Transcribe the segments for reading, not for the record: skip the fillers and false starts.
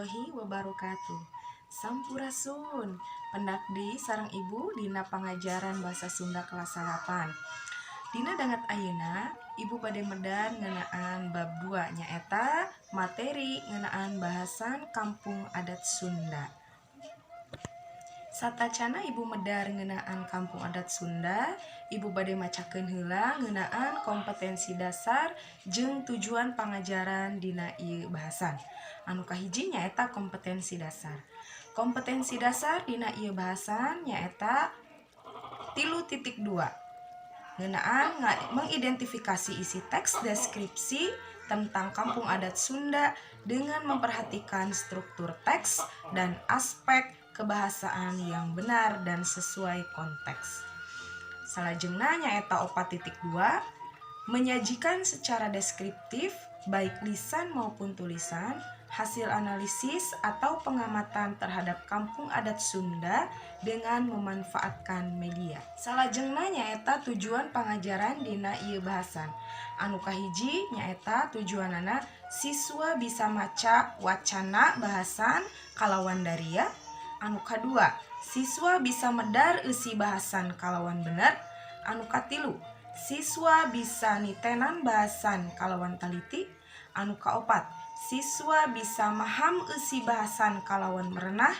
Warahmatullahi wabarakatuh. Sampurasun. Pendak deui sareng Ibu dina pangajaran bahasa Sunda kelas 8. Dina danget ayeuna Ibu bade medar ngeunaan bab 2, nyaeta materi ngeunaan bahasan Kampung Adat Sunda. Satacana Ibu medar ngeunaan Kampung Adat Sunda, Ibu bade macakeun heula ngeunaan kompetensi dasar jeung tujuan pangajaran dina ieu bahasan. Anu kahiji nyaeta kompetensi dasar. Kompetensi dasar dina ieu bahasan nyaeta 3.2 ngeunaan mengidentifikasi isi teks deskripsi tentang Kampung Adat Sunda dengan memperhatikan struktur teks dan aspek kebahasaan yang benar dan sesuai konteks. Salajengna nyaeta 4.2 menyajikan secara deskriptif, baik lisan maupun tulisan, hasil analisis atau pengamatan terhadap Kampung Adat Sunda dengan memanfaatkan media. Salajengna nyaeta tujuan pangajaran dina ieu bahasan. Anu kahiji nyaeta tujuanana siswa bisa maca wacana bahasan kalawan daria. Anu kadua, siswa bisa medar eusi bahasan kalawan bener. Anu katilu, siswa bisa nitenan bahasan kalawan taliti. Anu kaopat, siswa bisa maham eusi bahasan kalawan merenah.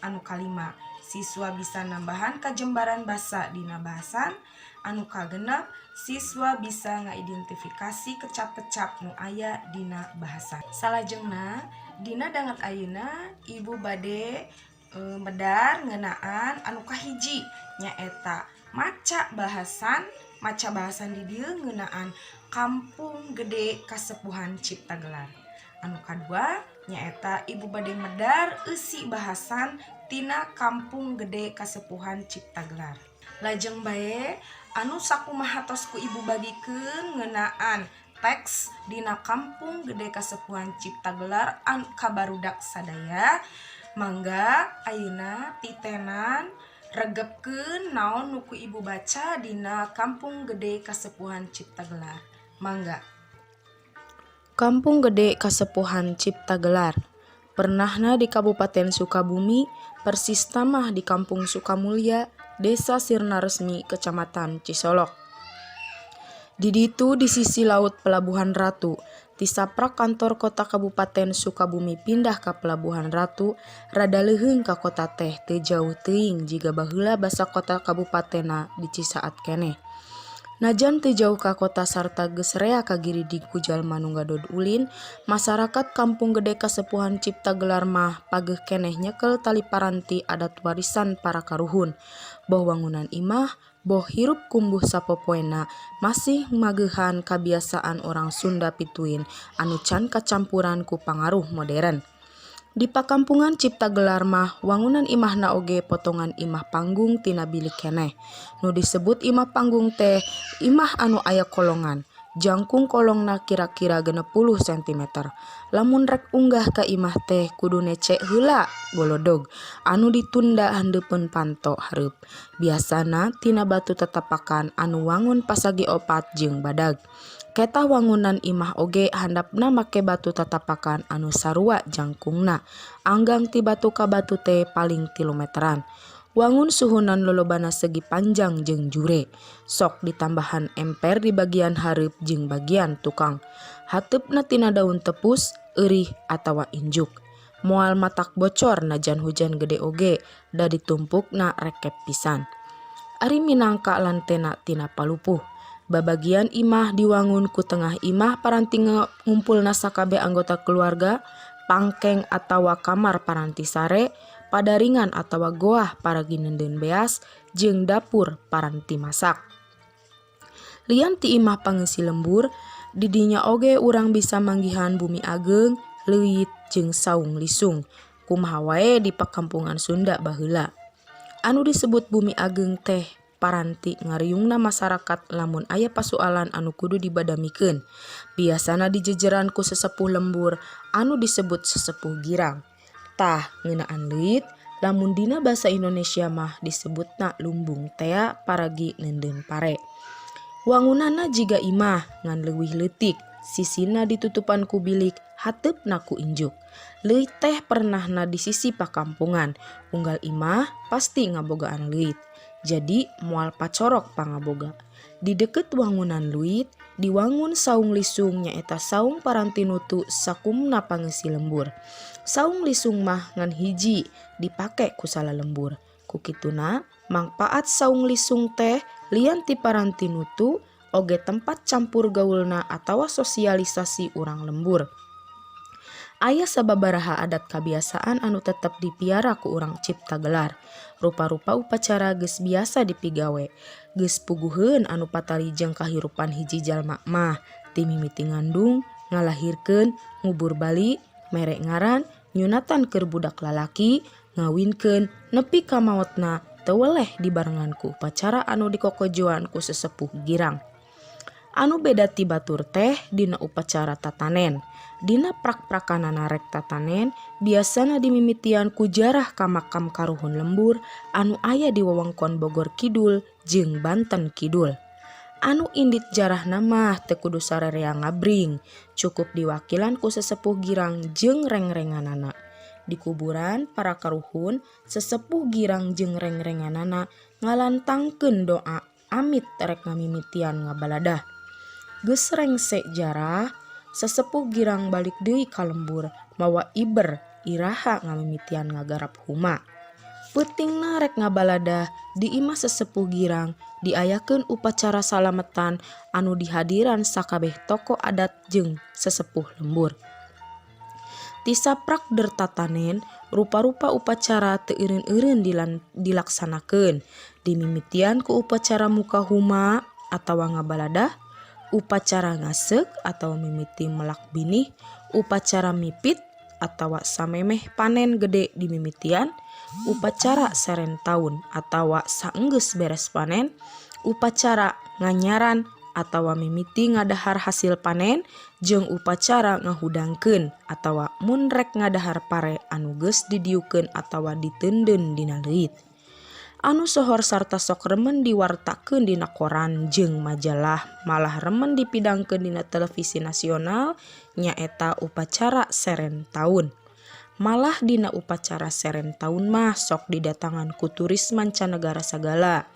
Anu kalima, siswa bisa nambahan kajembaran basa dina bahasan. Anu kagenep, siswa bisa ngaidentifikasi kecap-kecap nu aya dina bahasan. Salajengna dina danget ayeuna Ibu bade medar ngeunaan anu kahiji, nyaeta maca bahasan. Maca bahasan di dieu ngeunaan Kampung Gede Kasepuhan Ciptagelar. Anu kadua nyaeta Ibu bade medar eusi bahasan tina Kampung Gede Kasepuhan Ciptagelar. Lajeng bae anu sakumaha tos ku Ibu bagikeun ngeunaan teks dina Kampung Gede Kasepuhan Ciptagelar an ka barudak sadaya, mangga ayeuna titenan, regepkeun naon nu ku Ibu baca dina Kampung Gede Kasepuhan Ciptagelar. Mangga. Kampung Gede Kasepuhan Ciptagelar. Pernahna di Kabupaten Sukabumi, persisna mah di Kampung Sukamulya, Desa Sirnaresmi, Kecamatan Cisolok. Di ditu di sisi laut Pelabuhan Ratu, tisaprak kantor kota Kabupaten Sukabumi pindah ka Pelabuhan Ratu, rada leuheung ka kota teh, teu jauh teuing jiga baheula basa kota kabupatenna di Cisaat keneh. Najan teu jauh ka kota sarta geus rea kagiridig ku jalma nu ngadod ulin, masarakat Kampung Gede Kasepuhan Ciptagelar mah pageuh keneh nyekel tali paranti adat warisan para karuhun. Boh wangunan imah, boh hirup kumbuh sapopoena masih mageuhan kabiasaan urang Sunda pituin anu can kacampuran ku pangaruh modern. Di pakampungan Ciptagelar mah wangunan imahna oge potongan imah panggung tina bilik keneh. Nu disebut imah panggung teh imah anu aya kolongan. Jangkung kolongna kira-kira 60 cm. Lamun rek unggah ka imah teh kudu nece heula golodog anu ditunda handeupeun panto hareup. Biasana tina batu tatapakan anu wangun pasagi opat jeung badag. Ketah wangunan imah oge handapna make batu tatapakan anu sarua jangkungna. Anggang ti batu ka batu teh paling 3 meteran. Wangun suhunan lolobana segi panjang jeung jure. Sok ditambahan emper di bagian hareup jeung bagian tukang. Hateupna tina daun tepus, eurih atawa injuk. Moal matak bocor najan hujan gede oge, da ditumpukna rekep pisan. Ari minangka lantena tina palupuh. Babagian imah diwangun ku tengah imah paranti ngumpulna sakabeh anggota keluarga, pangkeng atawa kamar paranti sare, padaringan atawa goah paragi neundeun beas, jeung dapur paranti masak. Lian ti imah pangeusi lembur, di dinya oge urang bisa manggihan bumi ageung, leuit jeung saung lisung. Kumaha wae di pakampungan Sunda baheula. Anu disebut bumi ageung teh paranti ngariungna masarakat lamun aya pasualan anu kudu dibadamikeun. Biasana dijejeran ku sesepuh lembur anu disebut sesepuh girang. Tah, ngeunaan leuit, lamun dina basa Indonesia mah disebutna lumbung tea paragi neundeun pare. Wangunanna jiga imah ngan leuwih leutik, sisina ditutupan ku bilik, hateupna ku injuk. Leuit teh pernahna di sisi pakampungan, unggal imah pasti ngabogaan leuit. Jadi moal pacorok pangaboga. Di deket wangunan leuit diwangun saung lisung, nyaeta saung paranti nutu sakumna pangeusi lembur. Saung lisung mah ngan hiji dipake ku salalembur. Ku kituna mangpaat saung lisung teh lian ti paranti nutu oge tempat campur gaulna atawa sosialisasi urang lembur. Aya sababaraha adat kabiasaan anu tetep dipiara ku urang Ciptagelar. Rupa-rupa upacara geus biasa dipigawe. Geus puguheun anu patali jeung kahirupan hiji jalma mah, ti mimiti ngandung, ngalahirkeun, ngubur bali, mere ngaran, nyunatan keur budak lalaki, ngawinkeun, nepi ka maotna teu weleh dibarengan ku upacara anu dikokojoan ku sesepuh girang. Anu beda ti batur teh dina upacara tatanen. Dina prak-prakanana rek tatanen biasana dimimitian ku jarah ka makam karuhun lembur anu aya di wewengkon Bogor Kidul jeung Banten Kidul. Anu indit jarahna mah teu kudu sarerea ngabring, cukup diwakilan ku sesepuh girang jeung rengrenganana. Di kuburan para karuhun, sesepuh girang jeung rengrenganana ngalantangkeun doa amit rek ngamimitian ngabaladah. Geus rengse jarah, sesepuh girang balik deui ka lembur mawa iber iraha ngamimitian ngagarap huma. Peutingna rek ngabaladah di imah sesepuh girang diayakeun upacara salametan anu dihadiran sakabeh tokoh adat jeung sesepuh lembur. Ti saprak der tatanen, rupa-rupa upacara teu eureun-eureun dilaksanakeun. Dimimitian ku upacara muka huma atawa ngabaladah, upacara ngaseuk atawa mimiti melak binih, upacara mipit atawa samemeh panen gede dimimitian, upacara seren taun atawa saenggeus beres panen, upacara nganyaran atawa mimiti ngadahar hasil panen, jeung upacara ngahudangkeun atawa mun rek ngadahar pare anu geus didiukeun atawa diteundeun dina leuit. Anu sohor sarta sok remen diwartakeun dina koran jeung majalah, malah remen dipidangkeun dina televisi nasional, nyaeta upacara seren taun. Malah dina upacara seren taun mah sok didatangan ku turis mancanegara sagala,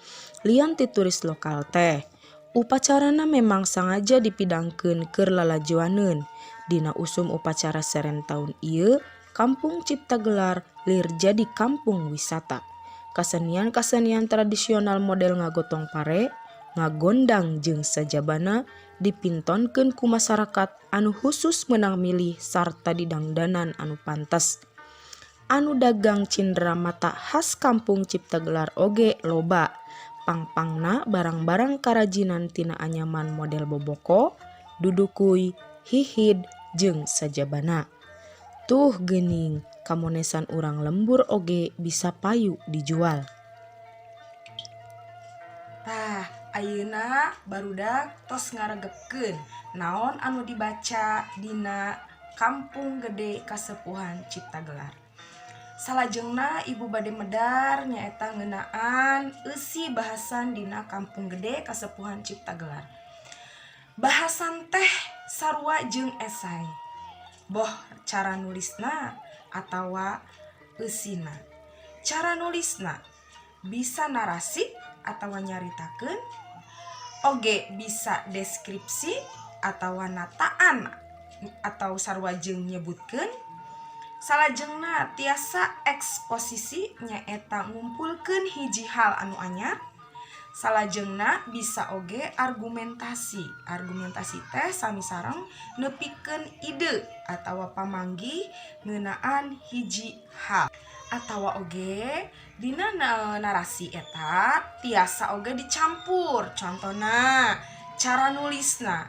lian ti turis lokal teh. Upacarana memang sangaja dipidangkeun keur lalajoaneun. Dina usum upacara seren taun ieu, Kampung Ciptagelar lir jadi kampung wisata. Kasenian-kasenian tradisional model ngagotong pare, ngagondang jeung sajabana dipintonkeun ku masarakat anu husus meunang milih sarta didangdanan anu pantes. Anu dagang cindera mata khas Kampung Ciptagelar oge loba. Pang-pangna barang-barang karajinan tina anyaman model boboko, dudukuy, hihid, jeung sajabana. Tuh geuning, kamonesan urang lembur oge bisa payu dijual. Tah, ayeuna barudak tos ngaregepkeun naon anu dibaca dina Kampung Gede Kasepuhan Ciptagelar. Salajengna ibu bade medar nyaeta ngeunaan eusi bahasan dina Kampung Gede Kasepuhan Ciptagelar. Bahasan teh sarua jeung esai. Boh cara nulisna atawa eusina. Cara nulisna bisa narasi atawa nyaritakeun, oge bisa deskripsi atawa nataan atau sarua jeung nyebutkeun. Salajengna tiasa eksposisi, nyaeta ngumpulkeun hiji hal anu anyar. Salajengna bisa oge argumentasi. Argumentasi teh sami sareng nepikeun ide atawa pamanggih ngeunaan hiji hal. Atawa oge dina narasi eta tiasa oge dicampur. Contona cara nulisna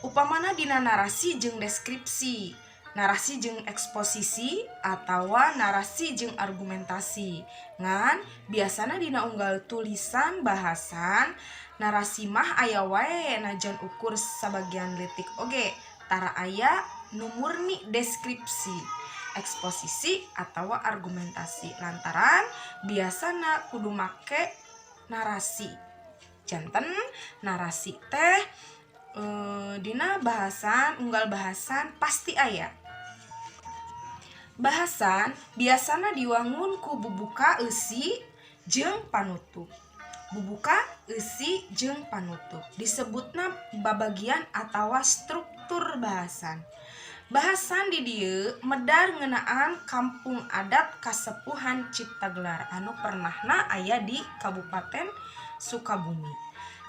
upamana dina narasi jeung deskripsi, narasi jeung eksposisi, atawa narasi jeung argumentasi. Ngan biasana dina unggal tulisan bahasan narasi mah aya wae, najan ukur sabagian leutik oge, tara aya nu murni deskripsi, eksposisi, atawa argumentasi, lantaran biasana kudu make narasi. Janten narasi teh dina bahasan, unggal bahasan pasti aya. Bahasan biasana diwangun ku bubuka, eusi, jeung panutup. Bubuka, eusi, jeung panutup disebutna babagian atawa struktur bahasan. Bahasan di dieu medar ngeunaan Kampung Adat Kasepuhan Ciptagelar anu pernahna aya di Kabupaten Sukabumi.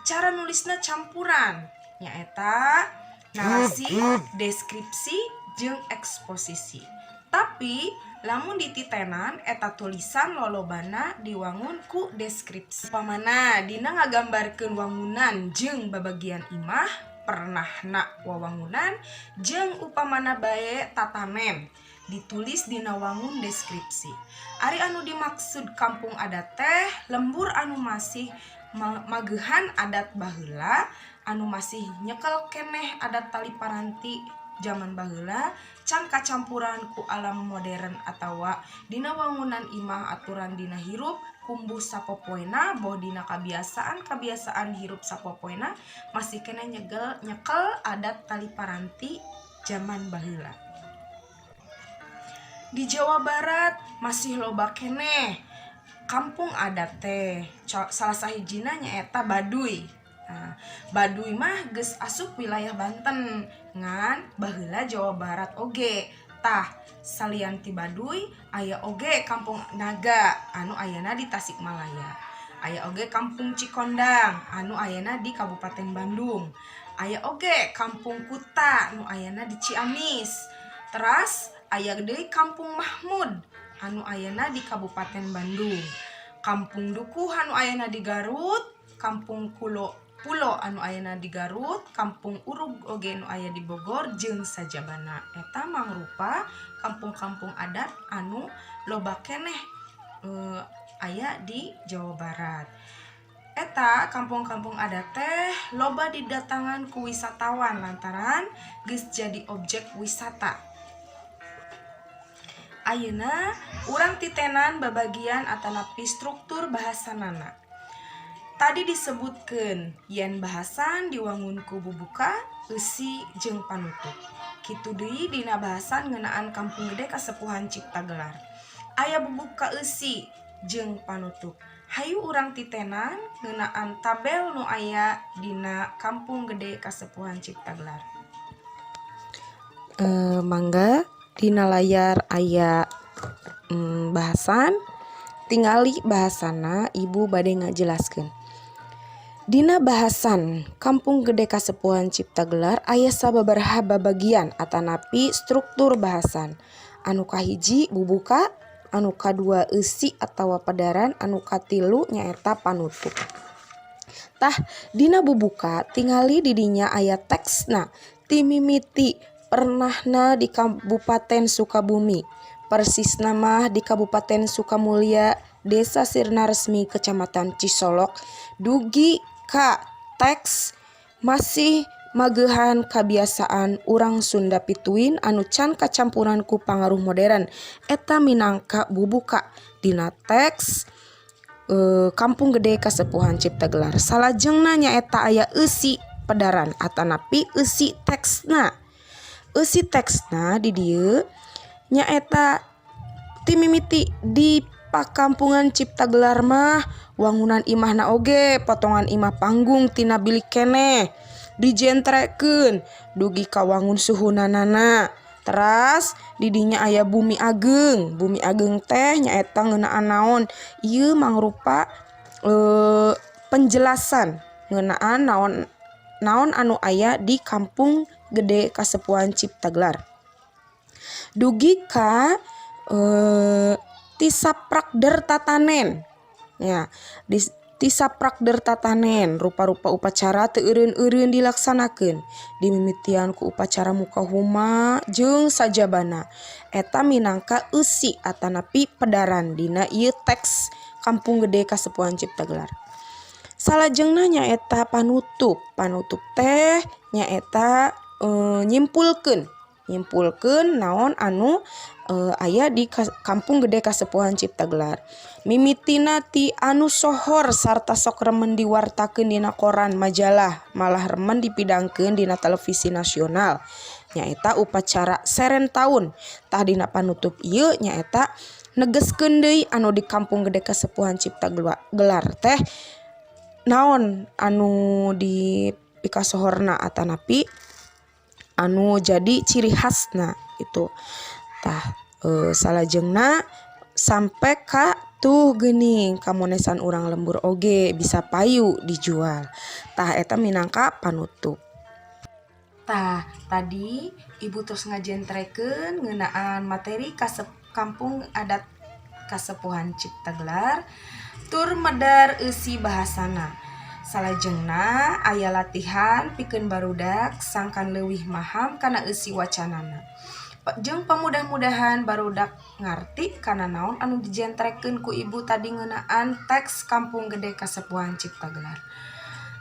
Cara nulisna campuran, nyaeta narasi, deskripsi, jeung eksposisi. Tapi lamun dititenan, eta tulisan lolobana diwangun ku deskripsi. Upamana dina ngagambarkeun wangunan jeung babagian imah, pernahna wawangunan, jeung upamana bae tatanen ditulis dina wangun deskripsi. Ari anu dimaksud kampung adat teh lembur anu masih mageuhan adat baheula, anu masih nyekel keneh adat tali paranti zaman baheula can kacampuran ku alam modern, atawa dina wangunan imah, aturan dina hirup kumbuh sapopoena, boh dina kabiasaan-kabiasaan hirup sapopoena masih keneh nyegel nyekel adat tali paranti zaman baheula. Di Jawa Barat masih loba keneh kampung adat teh. Salah sahijina nyaeta Baduy. Nah, Baduy mah geus asup wilayah Banten, ngan baheula Jawa Barat oge. Tah, salian ti Baduy aya oge Kampung Naga anu ayana di Tasikmalaya. Aya oge Kampung Cikondang anu ayana di Kabupaten Bandung. Aya oge Kampung Kuta anu ayana di Ciamis. Teras aya deui Kampung Mahmud anu ayana di Kabupaten Bandung. Kampung Dukuh anu ayana di Garut, Kampung Kulo Pulo anu ayana di Garut, Kampung Urug oge anu aya di Bogor, jeung sajabana. Eta mangrupa kampung-kampung adat anu loba keneh aya di Jawa Barat. Eta kampung-kampung adat teh loba didatangan ku wisatawan lantaran geus jadi objek wisata. Ayeuna urang titenan babagian atanapi struktur bahasanana. Tadi disebutkeun yen bahasan diwangun ku bubuka, eusi, jeung panutup. Kitu deui dina bahasan ngeunaan Kampung Gede Kasepuhan Ciptagelar. Aya bubuka, eusi, jeung panutup. Hayu urang titenan ngeunaan tabel nu aya dina Kampung Gede Kasepuhan Ciptagelar. Mangga dina layar aya bahasan, tingali bahasana, ibu bade ngajelaskeun. Dina bahasan Kampung Gede Kasepuhan Ciptagelar aya sababaraha babagian atanapi struktur bahasan. Anu kahiji bubuka, anu kadua eusi atawa pedaran, anu katilu nyaeta panutup. Tah, dina bubuka tingali di dinya aya teksna ti mimiti pernahna di Kabupaten Sukabumi. Persisna mah di Kabupaten Sukamulya, Desa Sirnaresmi, Kecamatan Cisolok, dugi ka teks masih mageuhan kabiasaan urang Sunda pituin anu can kacampuran ku pangaruh modern. Eta minangka bubuka dina teks Kampung Gede Kasepuhan Ciptagelar. Salajengna nyaeta aya eusi pedaran atanapi eusi teksna. Eusi teksna di dieu nyaeta ti mimiti di pakampungan Ciptagelar mah wangunan imahna oge potongan imah panggung tina bilik keneh dijentrekeun dugi ka wangun suhunanana. Teras didinya aya bumi ageng. Bumi ageng teh nyaeta ngeunaan naon? Ieu mangrupa penjelasan ngeunaan naon naon anu aya di Kampung Gede Kasepuhan Ciptagelar. Dugi ka tisaprak der tatanen ya, di tisaprak der tatanen rupa-rupa upacara teu eureun-eureun dilaksanakeun, dimimitian ku upacara muka huma jeung sajabana. Eta minangka eusi atanapi pedaran dina ieu teks Kampung Gede Kasepuhan Ciptagelar. Salajengna nyaeta panutup. Panutup teh nyaeta nyimpulkeun nyimpulkeun naon anu aya di Kampung Gede Kasepuhan Ciptagelar. Mimitina ti anu sohor sarta sok remen diwartakeun dina koran, majalah, malah remen dipidangkeun dina televisi nasional. nyaeta upacara seren taun. Tah, dina panutup ieu nyaeta negeskeun deui anu di Kampung Gede Kasepuhan Cipta Gelar teh naon anu dipikasohorna atanapi anu jadi ciri khasna gitu. Tah, salajengna sampai ka tuh geuning kamonesan urang lembur oge bisa payu dijual. Tah, eta minangka panutup. Tah, tadi Ibu tos ngajentrekeun ngeunaan materi Kampung Adat Kasepuhan Cipta Gelar tur medar eusi bahasana. Salajengna aya latihan pikeun barudak sangkan leuwih maham kana eusi wacanana. Jeung pamudah-mudahan barudak ngarti kana naon anu dijentrekeun ku Ibu tadi ngeunaan teks Kampung Gede Kasepuhan Cipta Gelar.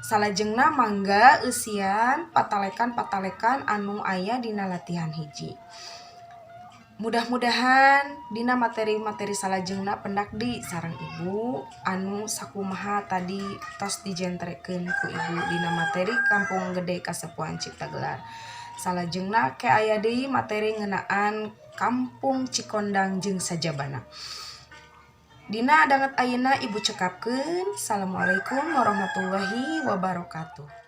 Salajengna mangga eusian patalekan-patalekan anu aya dina latihan 1. Mudah-mudahan dina materi-materi salajengna pendak deui sareng Ibu anu sakumaha tadi tos dijentrekeun ku Ibu dina materi Kampung Gede Kasepuhan Cipta Gelar. Salajengna ke aya deui materi ngeunaan Kampung Cikondang jeung sajabana. Dina danget ayeuna Ibu cekapkeun. Assalamualaikum warahmatullahi wabarakatuh.